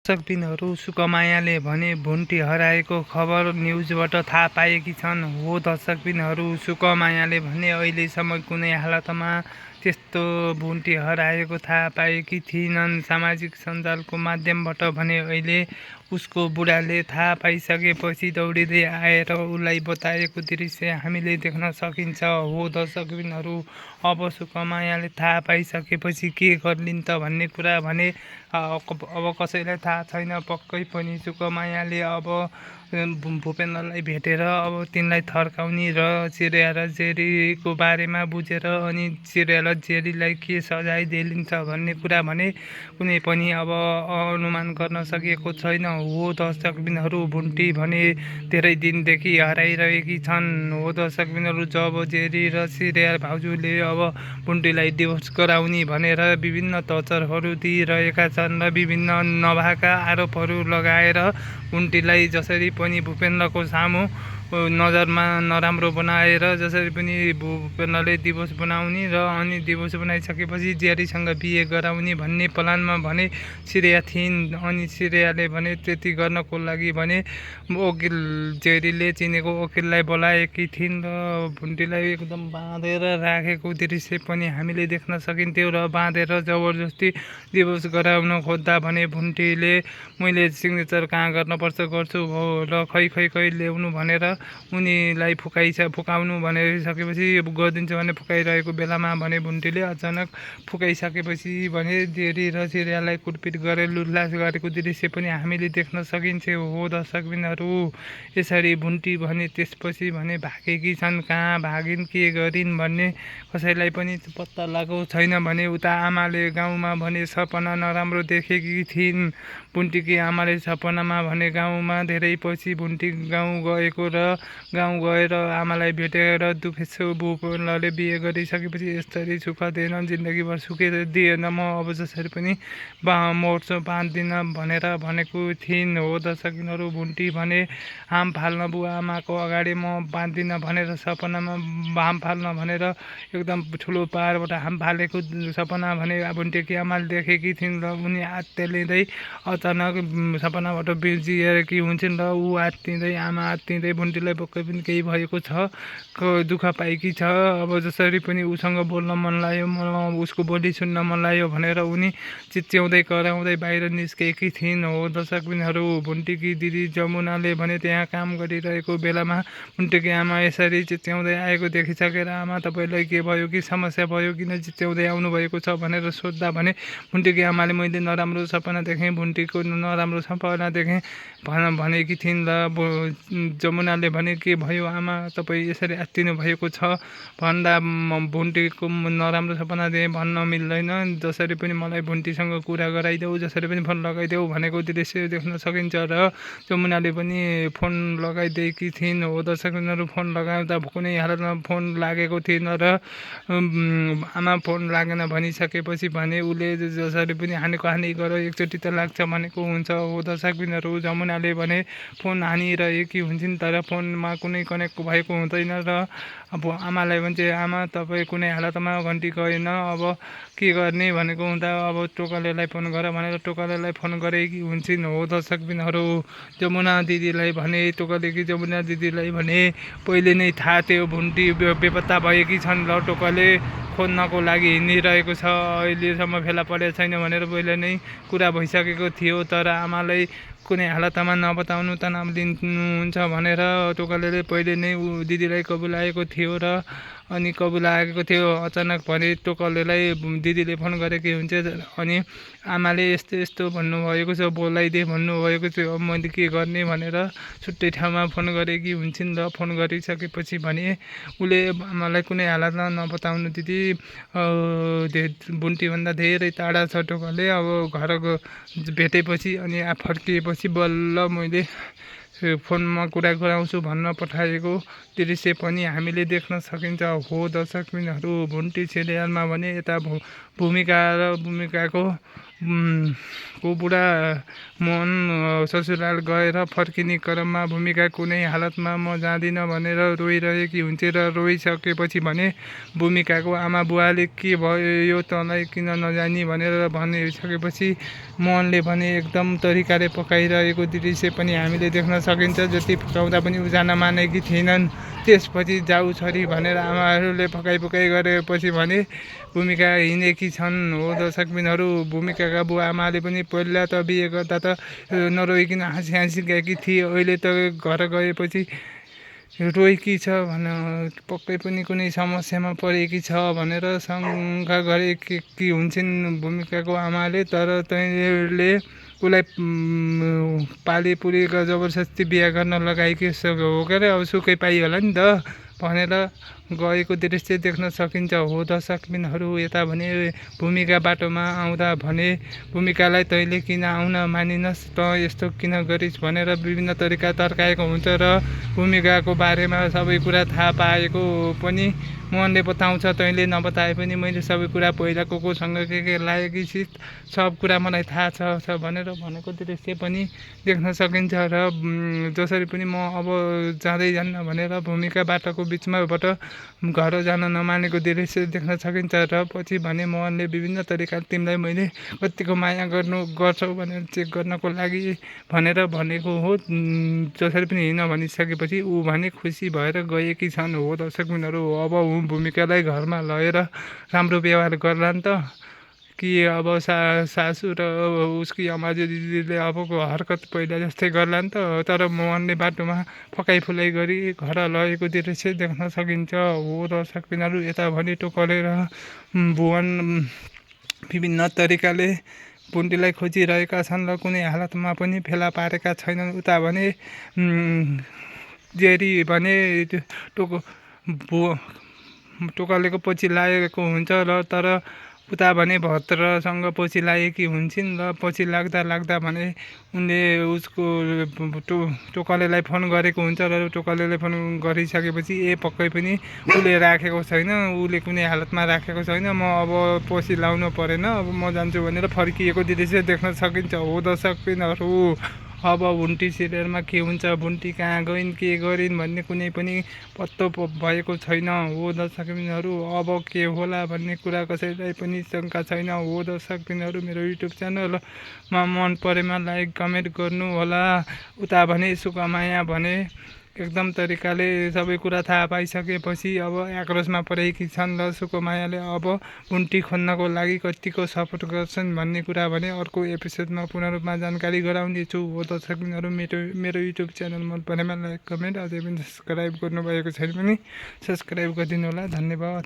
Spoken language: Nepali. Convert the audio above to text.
दर्शकबिनहरू सुकमायाले भने भुन्टी हराएको खबर न्युजबाट थाहा पाएकी छन्। हो दर्शकबिनहरू, सुकमायाले भने अहिलेसम्म कुनै हालतमा त्यस्तो भुन्टी हराएको थाहा पाएकी थिइनन्। सामाजिक सञ्जालको माध्यमबाट भने अहिले उसको बुढाले थाहा पाइसकेपछि दौडिँदै आएर उसलाई बताएको दृश्य हामीले देख्न सकिन्छ। हो दर्शकबिनहरू, अब सुकमायाले थाहा पाइसकेपछि के गर्लिन् त भन्ने कुरा भने अब कसैलाई थाहा छैन। पक्कै पनि सुकमायाले अब भूपेन्द्रलाई भेटेर अब तिनलाई थर्काउने र चिर्या र जेरीको बारेमा बुझेर अनि चिर्या र जेरीलाई के सजाय दिइन्छ भन्ने कुरा भने कुनै पनि अब अनुमान गर्न सकिएको छैन। हो दर्शकबिनहरू, भुन्टी भने धेरै दिनदेखि हराइरहेकी छन्। हो दर्शकबिनहरू, जब जेरी र चिर्या भाउजूले अब भुन्टीलाई डिभोर्स गराउने भनेर विभिन्न टर्चरहरू दिइरहेका छन् र विभिन्न नभएका आरोपहरू लगाएर भुन्टीलाई जसरी पनि भूपेन्द्रको सामु नजरमा नराम्रो बनाएर जसरी पनि भूपेन्द्रले डिभोर्स बनाउने र अनि डिभोर्स बनाइसकेपछि जेरीसँग बिहे गराउने भन्ने प्लानमा भने चिर्या थिइन्। अनि चिर्याले भने त्यति गर्नको लागि भने वकिल जेरीले चिनेको वकिललाई बोलाएकी थिइन् र भुन्टीलाई एकदम बाँधेर राखेको दृश्य पनि हामीले देख्न सकिन्थ्यो र बाँधेर जबरजस्ती डिभोर्स गराउन खोज्दा भने भुन्टीले मैले सिग्नेचर कहाँ गर्नुपर्छ गर्छु र खै ल्याउनु भनेर उनीलाई फुकाउनु भनिसकेपछि गरिदिन्छु भने फुकाइरहेको बेलामा भने भुन्टीले अचानक फुकाइसकेपछि भने जेरी र चिर्यालाई कुटपिट गरेर लुटलास गरेको दृश्य पनि हामीले देख्न सकिन्थ्यो। हो दर्शकबिनहरू, यसरी भुन्टी भने त्यसपछि भने भागेकी छन्। कहाँ भागिन् के गरिन् भन्ने कसैलाई पनि पत्ता लगाएको छैन भने उता आमाले गाउँमा भने सपना नराम्रो देखेकी थिइन्। भुन्टीकी आमाले सपनामा भने गाउँमा धेरै पछि भुन्टी गाउँ गएको र गाउँ गएर आमालाई भेटेर दुखेछु भूपेन्द्रले बिहे गरिसकेपछि यसरी सुख दिएन, जिन्दगीभर सुखी दिएन, म अब जसरी पनि मर्छु बाँच्दिन भनेर भनेको थिइन्। हो दर्शकबिनहरू, भुन्टी भने हाम फाल्न बुवा आमाको अगाडि म बाँच्दिन भनेर सपनामा हाम फाल्न भनेर एकदम ठुलो पाहाडबाट हाम फालेको सपना भने भुन्टीकी आमाले देखेकी थिइन् र उनी आत्तिँदै अचानक सपनाबाट बिर्जिएकी हुन्छन् र ऊ आत्तिँदै आमा आत्तिँदै भुन्टीलाई पक्कै पनि केही भएको छ, दुःख पाएकी छ, अब जसरी पनि उसँग बोल्न मन लाग्यो, मलाई उसको बोली सुन्न मन लाग्यो भनेर उनी चिच्याउँदै कराउँदै बाहिर निस्केकी थिइन्। हो दर्शकबिनहरू, भुन्टीकी दिदी जमुनाले भने त्यहाँ काम गरिरहेको बेलामा भुन्टीकी आमा यसरी चिच्याउँदै आएको देखिसकेर आमा तपाईँलाई के भयो, कि समस्या भयो, किन चिच्याउँदै आउनुभएको छ भनेर सोद्धा भने भुन्टीकी आमाले मैले नराम्रो सपना देखेँ, भुन्टीको नराम्रो सपना देखेँ भनेकी थिइन् र जमुनाले भने के भयो आमा तपाईँ यसरी आत्तिनु भएको छ भन्दा भुन्टीको नराम्रो सपना दिएँ भन्न मिल्दैन, जसरी पनि मलाई भुन्टीसँग कुरा गराइदेऊ, जसरी पनि फोन लगाइदेऊ भनेको दृश्य देख्न सकिन्छ र जमुनाले पनि फोन लगाइदिएकी थिइन्। हो दर्शकबिनहरू, फोन लगाउँदा कुनै हालतमा फोन लागेको थिएन र आमा फोन लागेन भनिसकेपछि भने उसले जसरी पनि हानी गरो एकचोटि त लाग्छ भनेको हुन्छ। हो दर्शकबिनहरू, जमुनाले भने फोन हानिरहेकी हुन्छन् तर फोनमा कुनै कनेक्ट भएको हुँदैन र अब आमालाई भन्छ आमा तपाईँ कुनै हालतमा घन्टी गएन, अब के गर्ने भनेको हुँदा अब टोकलेलाई फोन गर भनेर टोकलेलाई फोन गरेकी हुन्छन्। हो दर्शकबिनहरू, जमुना दिदीलाई भने टोकलेकी जमुना दिदीलाई भने पहिले नै थाहा थियो भुन्टी बेपत्ता भएकी छन् र टोकले खोज्नको लागि हिँडिरहेको छ, अहिलेसम्म फेला परेको छैन भनेर पहिले नै कुरा भइसकेको थियो तर आमालाई कुनै हालतमा नबताउनु तनाव लिनुहुन्छ भनेर टोकलेले पहिले नै दिदीलाई कबुलाएको थियो र अनि कबुलाएको थियो। अचानक भने टोकलेलाई दिदीले फोन गरेकी हुन्छ अनि आमाले यस्तो यस्तो भन्नुभएको छ, बोलाइदिए भन्नुभएको छ, अब मैले के गर्ने भनेर छुट्टै ठाउँमा फोन गरेकी हुन्छन् र फोन गरिसकेपछि भने उसले आमालाई कुनै हालतमा नबताउनु दिदी भुन्टीभन्दा धेरै टाढा छ टोकले, अब घर भेटेपछि अनि फर्किएपछि बल्ल मैले फोनमा कुरा गराउँछु भन्न पठाएको दृश्य पनि हामीले देख्न सकिन्छ। हो दर्शकबिनहरू, भुन्टी सिरियलमा भने यता भूमिका र भूमिकाको को बुढा मोहन ससुराल गएर फर्किने क्रममा भूमिका कुनै हालतमा म जाँदिनँ भनेर रोइरहेकी हुन्थे र रोइसकेपछि भने भूमिकाको आमा बुवाले के भयो यो तँलाई किन नजानी भनेर भनिसकेपछि मोहनले भने एकदम तरिकाले पकाइरहेको दृश्य पनि हामीले देख्न सकिन्छ। जति पकाउँदा पनि उजान मानेकी थिएनन्। त्यसपछि जाऊ छोरी भनेर आमाहरूले पकाइ गरेपछि भने भूमिका हिँडेकी छन्। हो दर्शकबिनहरू, भूमिकाका बुवा आमाले पनि पहिला त बिहे गर्दा त नरोइकन हाँसी गएकी थिए। अहिले त घर गएपछि रोएकी छ पक्कै पनि कुनै समस्यामा परेकी छ भनेर शङ्का गरेकी हुन्छन् भूमिकाको आमाले। तर तैँले उसलाई पालीपुरी जबरजस्ती बिहा गर्न लगाएकी हो के अरे, अब सुकै पाइयो होला नि त भनेर गएको दृश्य देख्न सकिन्छ। हो दर्शकबिनहरू, यता भने भूमिका बाटोमा आउँदा भने भूमिकालाई तैँले किन आउन मानिनस् त, यस्तो किन गरिस् भनेर विभिन्न तरिका तर्काएको हुन्छ र भूमिकाको बारेमा सबै कुरा थाहा पाएको पनि मोहनले बताउँछ। तैँले नबताए पनि मैले सबै कुरा पहिला कोसँग के लागेकी छिस्, सब कुरा मलाई थाहा छ भनेर भनेको दृश्य पनि देख्न सकिन्छ। र जसरी पनि म अब जाँदै जान्न भनेर भूमिका बाटोको बिचमाबाट घर जान नमानेको दृश्य देख्न सकिन्छ। र पछि भने मोहनले विभिन्न तरिकाले तिमीलाई मैले कतिको माया गर्छौ भनेर चेक गर्नको लागि भनेर भनेको हो। जसरी पनि हिँड्न भनिसकेपछि ऊ भने खुसी भएर गएकी छन्। हो दर्शकबिनहरू, अब भूमिकालाई घरमा लगेर राम्रो व्यवहार गर्ला नि त कि अब सासू र उसकी अमाजु दिदीले अबको हरकत पहिला जस्तै गर्ला नि त। तर मोहनले बाटोमा फकाइफुलाई गरी घर लगेको दृश्य देख्न सकिन्छ। हो दर्शकबिनहरू, यता भने टोकले र भुवन विभिन्न तरिकाले बुन्टीलाई खोजिरहेका छन् र कुनै हालतमा पनि फेला पारेका छैनन्। उता भने जेरी भने टोकलेको पछि लागेको हुन्छ र तर उता भने भद्रसँग पछि लागेकी हुन्छन् र पछि लाग्दा भने उनले उसको टोकलेलाई फोन गरेको हुन्छ र टोकलेले फोन गरिसकेपछि पक्कै पनि उसले राखेको छैन, उसले कुनै हालतमा राखेको छैन, म अब पछि लाउनु परेन, अब म जान्छु भनेर फर्किएको दृश्य देख्न सकिन्छ। हो दर्शकबिनहरू, अब भुन्टी सिरियलमा के हुन्छ, भुन्टी कहाँ गइन् के गरिन् भन्ने कुनै पनि पत्तो भएको छैन। हो दर्शकबिनहरू, अब के होला भन्ने कुरा कसैलाई पनि शङ्का छैन। हो दर्शकबिनहरू, मेरो युट्युब च्यानलमा मन परेमा लाइक कमेन्ट गर्नु होला। उता भने सुकमाया भने एकदम तरिकाले सबै कुरा थाहा पाइसकेपछि अब आक्रोशमा परेकी छन् र सुकमायाले अब भुन्टी खोज्नको लागि कतिको सपोर्ट गर्छन् भन्ने कुरा भने अर्को एपिसोडमा पूर्ण रूपमा जानकारी गराउनेछु। हो दर्शकबिनहरू, मेरो युट्युब च्यानल मन परेमा लाइक कमेन्ट अझै पनि सब्सक्राइब गर्नुभएको छैन भने सब्सक्राइब गरिदिनु होला। धन्यवाद।